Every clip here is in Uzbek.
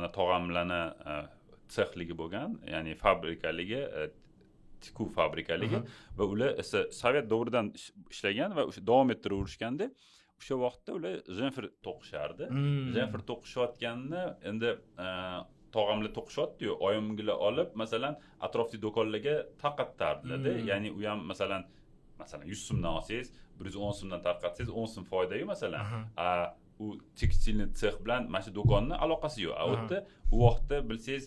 Mani tog'amlarni sexligi bo'lgan, ya'ni fabrikaligi, tikuv fabrikaligi va ular esa sovet davridan ishlagan va o'sha davom ettiraverishganda. O'sha vaqtda ular jemper to'qishardi. Jemper to'qishayotganini endi tog'amlar to'qishyaptiyu, oyimgilar olib, masalan, atrofdagi do'konlarga tarqatardilarda. Ya'ni u ham masalan 100 so'mdan olsangiz, 110 so'mdan tarqatsangiz, 10 so'm foydayu, masalan. A u текстильный sex bilan mana shu do'konni aloqasi yo'q. A u yerda u vaqtda, bilsangiz,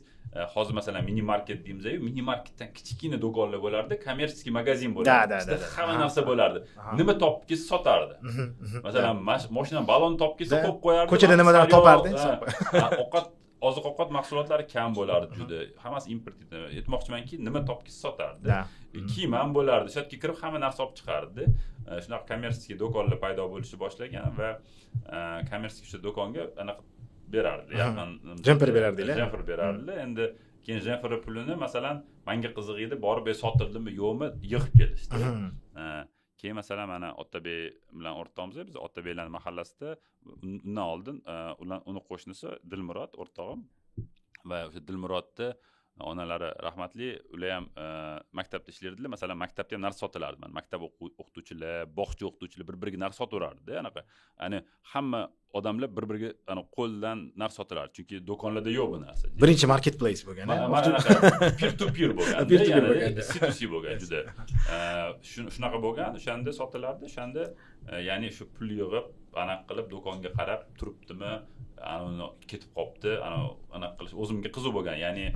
hozir, masalan, mini market deymiz-yu, mini marketdan kichkina do'konlar bo'lardi, коммерческий magazin bo'lardi. Да, да, Ichida да, да. hamma narsa bo'lardi. Nima topib kelsa, sotardi. Masalan, moshinani ballon topib kelsa, qo'yib qo'yardi. Ko'chada mana nimadan sariyog', toparding, ha, ovqat, oziq ovqat mahsulotlari kam bo'lardi juda, hammasi import edi. Aytmoqchimanki, nima topib kelsa, sotardi. Kiyim ham bo'lardi, o'sha yerga kirib hamma narsa olib chiqardi. Shunaqa коммерческий do'konlar paydo bo'lishni boshlagan va коммерческий o'sha do'konga anaqa berardi, yaqin Jemper berardinglar? Jemper berardilar. Endi keyin jemper pulini, masalan, manga qiziq edi, borib sotildimi, yo'qmi, yig'ib kelishdi. Keyin, masalan, mana Otabek bilan o'rtog'imiz, biz Otabeklarni mahallasida, undan oldin ular, uni qo'shnisi Dilmurod o'rtog'im va o'sha Dilmurodni onalari rahmatli, ular ham maktabda ishlardilar. Masalan, maktabda ham narsa sotilardi. Mana maktab o'qituvchilar, bog'cha o'qituvchilar bir biriga narsa sotaverardida. Anaqa, ya'ni hamma odamlar bir biriga ana qo'ldan narsa sotilardi, chunki do'konlarda yo'q bu narsa. Birinchi marketplace bo'lgan. Mana anaqa peer to peer bo'lgan. Peer to peer bo'lgan. C to C bo'lgan juda. Shunaqa bo'lgan, o'shanda sotilardi. O'shanda ya'ni shu pul yig'ib, anaqa qilib, do'konga qarab turibdimi, anavi ketib qolibdi, anavi anaqa qilish o'zimga qiziq bo'lgan. Ya'ni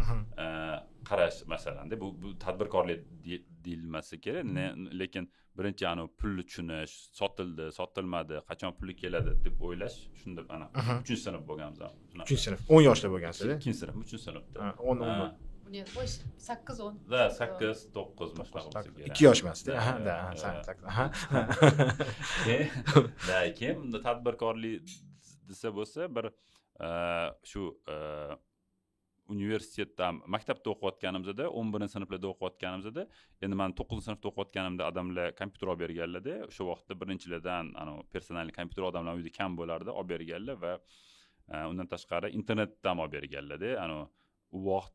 qarash, masalanda, bu tadbirkorlik deyilmasa kerak, lekin birinchi anavi pulni tushunish, sotildi, sotilmadi, qachon puli keladi deb o'ylash. Shunda ana uchinchi sinf bo'lganmiz. Shunaqa. Uchinchi sinf, 10 yoshda bo'lgansiz. Ikkinchi sinf, uchinchi sinfda. Ha, 10, 11. Ha. Нет, больше, sakkiz, 10. Да, sakkiz, to'qqiz, mana shunaqa bo'lsa kerak. 2 yosh emasda. Да, Aha, да, да, да. Aha. Keyin да, keyin bunda tadbirkorlik desa bo'lsa, bir shu universitetda, maktabda o'qiyotganimizda, 11-sinflarda o'qiyotganimizda, endi man to'qqizinchi sinfda o'qiyotganimda adamlar kompyuter olib berganlarda. O'sha vaqtda birinchilardan anavi персональный kompyuter odamlar uyda kam bo'lardi, olib berganlar va undan tashqari internetdan olib berganlarda. Anavi u vaqt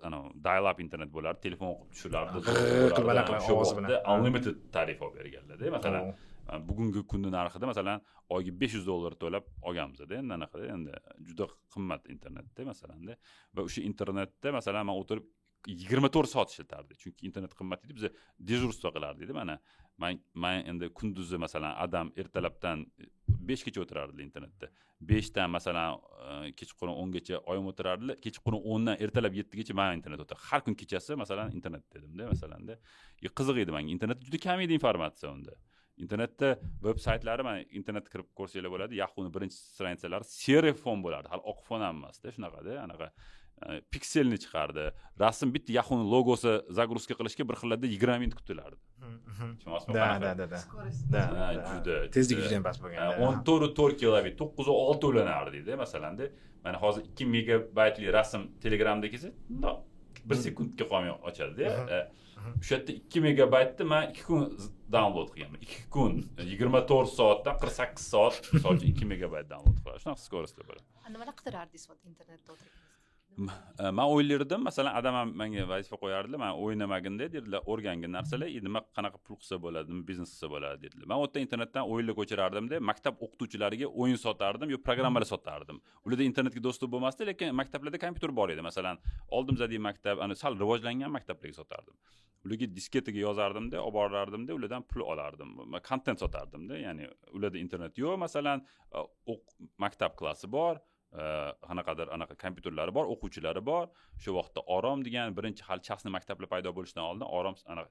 anavi dial up internet bo'lardi, telefon qilib tushirardi. G'irr qilib, anaqa O'sha ovozi bilan. vaqtda unlimited tarif olib berganlarda, masalan, bugungi kunni narxida, masalan, oyiga 500 dollar to'lab olganmizda. Endi anaqada, endi juda qimmat internetda, masalanda. Va o'sha internetda, masalan, man o'tirib 24 soat ishlatardik, chunki internet qimmat edi. Biza дежурство qilardik. Mana man endi kunduzi, masalan, adam ertalabdan 5gacha o'tirardilar internetda, 5dan, masalan, kechqurun 10gacha oyim o'tirardilar, kechqurun 10dan ertalab 7gacha man internetda o'tirardim. Har kun kechasi, masalan, internetda edimda, masalanda. И qiziq edi manga internet, juda kam edi informatsiya unda. Internetda veb saytlari, mana internetga kirib ko'rsanglar bo'ladi, Yahuni birinchi страница lari серый fon bo'lardi, hali oq fon ham emasda, shunaqada anaqa pikselni chiqardi rasm. Bitta Yahuni logosi загрузка qilishga bir xillarda 20 minut kutilardi, tushunyapsizmi? Да. Qanaqa? Да, да, да. Скорость. Да. Ha, juda Tezligi juda. juda ham past bo'lgan. 14,4 kilobit, 9,6 ulanardi masalanda. Mana hozir 2 megabaytli rasm Telegramda kelsa, bundoq bir sekundga qolmay ochadida. O'sha yerda 2 megabaytni man 2 kun download qilganman, 2 kun, 24 soatdan 48 soat, misol uchun, 2 megabayt download qiladi, shunaqa скорость lar bo'ladi. A nimalar qidirardingiz вот internetda o'tirib? Man o'ylardim, masalan, adam ham menga vazifa qo'yardilar, man o'ynamagin dedilar, o'rgangin narsalar и nima, qanaqa pul qilsa bo'ladi, nima biznes qilsa bo'ladi dedilar. Man u yerda internetdan o'yinlar ko'chirardimda, maktab o'qituvchilariga o'yin sotardim yo programmalar sotardim. Ularda internetga доступ bo'lmasdi, lekin maktablarda kompyuter bor edi. Masalan, oldimizdagi maktab, ana sal rivojlangan maktablarga sotardim. Ularga disketaga yozardimda, olib borardimda, ulardan pul olardim, kontent sotardimda. Ya'ni ularda internet yo'q, masalan, maktab klassi bor, qanaqadir anaqa kompyuterlari bor, o'quvchilari bor. O'sha vaqtda Orom degan birinchi, hali частный maktablar paydo bo'lishidan oldin Orom anaqa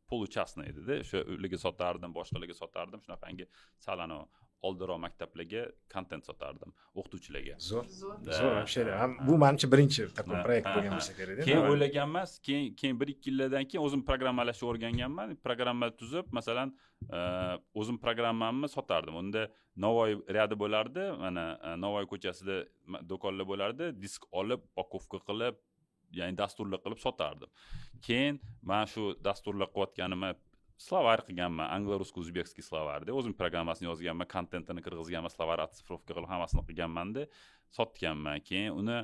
получастный edida, o'sha ularga sotardim, boshqalarga sotardim. Shunaqangi sal anavi oldinroq maktablarga kontent sotardim, o'qituvchilarga. Zo'r. Zo'r. Zo'r вообще. Bu manimcha birinchi такой proyekt bo'lgan bo'lsa kerak. Keyin o'ylagan emas, keyin bir ikki yillardan keyin o'zim programmalashni o'rganganman. Programma tuzib, masalan, o'zim programmamni sotardim. Unda Navoiy ряд i bo'lardi, mana Navoiy ko'chasida do'konlar bo'lardi, disk olib, упаковка qilib, ya'ni dasturlar qilib sotardim. Keyin man shu dasturlar qilayotganimni Словарь qilganman, англо-русско-узбекский словарь da o'zim programmasini yozganman, kontentini kirgizganman, словарь оцифровка qilib, hammasini qilganmanda, sotganman. Keyin uni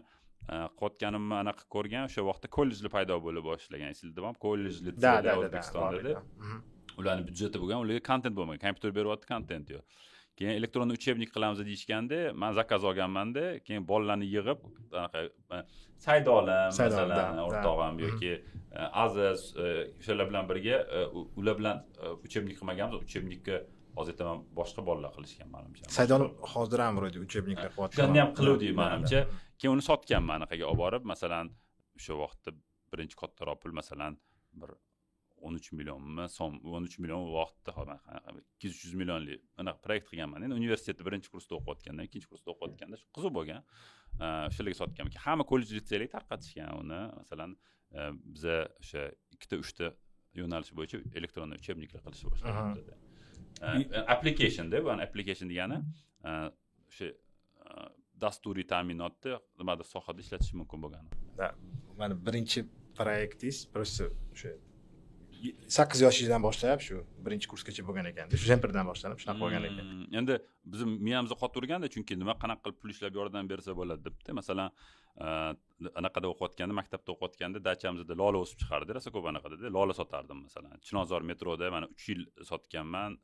qilayotganimni anaqa ko'rgan, o'sha vaqtda kollejlar paydo bo'la boshlagan, esingizda bormi, kollej, litseylar O'zbekistonda. Ularni byudjeti bo'lgan, ularga kontent bo'lmagan, kompyuter beryapti, kontent yo'q. Keyin электронный учебник qilamiz deyishganda, man заказ olganmanda, keyin bolalarni yig'ib, anaqa Saydolim, masalan, o'rtog'im yoki Aziz, o'shalar bilan birga, ular bilan учебник qilmaganmiz. Учебник ka, hozir aytaman, boshqa bolalar qilishgan, manimcha. Saydolim hozir ham вроде учебник lar qilyapti. O'shanda ham qiluvdik, manimcha. Keyin uni sotganman anaqaga olib borib, masalan, o'sha vaqtda birinchi kattaroq pul, masalan, bir 13 millionmi so'm, 13 million u vaqtda 200-300 millionlik anaqa proyekt qilganman. Endi universitetda birinchi kursda o'qiyotganda, ikkinchi kursda o'qiyotganda shu qiziq bo'lgan, o'shalarga sotganman. Keyin hamma kollej, litseylarga tarqatishgan uni. Masalan, biza o'sha ikkita uchta yo'nalish bo'yicha электронный учебник lar qilishni boshladik. Applicationda bu, application degani o'sha dasturiy ta'minotni nimadir sohada ishlatish mumkin bo'lgani. Да, mana birinchi proyektingiz просто o'sha 8 yoshingizdan boshlab shu birinchi kursgacha bo'lgan ekanda, shu jemperdan boshlanib, shunaqa bo'lgan ekan. Endi bizni miyamizga qoturganda, chunki nima, qanaqa qilib pul ishlab yordam bersa bo'ladi debdi. Masalan, anaqada o'qiyotganda, maktabda o'qiyotganda dachamizda lola o'sib chiqardi rosa ko'p, anaqada lola sotardim. Masalan, Chilonzor metroda mana 3 yil sotganman,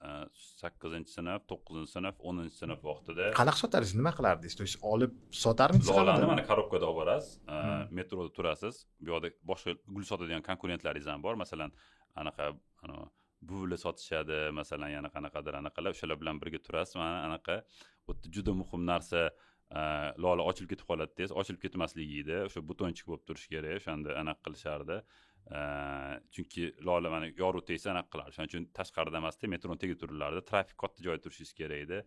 8-sinf, 9-sinf, 10-sinf vaqtida. Qanaqa sotardingiz, nima qilardingiz? То есть olib sotarmidingiz? Lolani mana коробка da olib borasiz, metroda turasiz, bu yoqda boshqa gul sotadigan konkurentlaringiz ham bor, masalan, anaqa buvilar sotishadi, masalan, yana qanaqadir anaqalar, o'shalar bilan birga turasiz. Mana anaqa u yerda juda muhim narsa, lola ochilib ketib qoladi tez, ochilib ketmasligi edi, o'sha бутончик bo'lib turishi kerak. O'shanda anaqa qilishardi, chunki lola mana yorug' tegsa anaqa qilardi. Shuning uchun tashqarida emasda, metroni tagida turilardi, trafik katta joyda turishingiz kerak edi.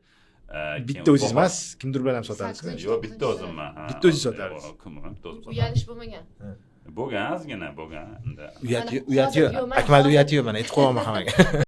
Bitta o'zingiz emas, kimdir bilan ham sotardingizmi? Yo'q, bitta o'zimman. Bitta o'zingiz sotardingiz? Kim, bitta o'zim. Uyalish bo'lmagan? Bo'lgan, ozgina bo'lgan unda. Uyati, uyati yo'q. Akmalni uyati yo'q, mana aytib qo'yaman hammaga.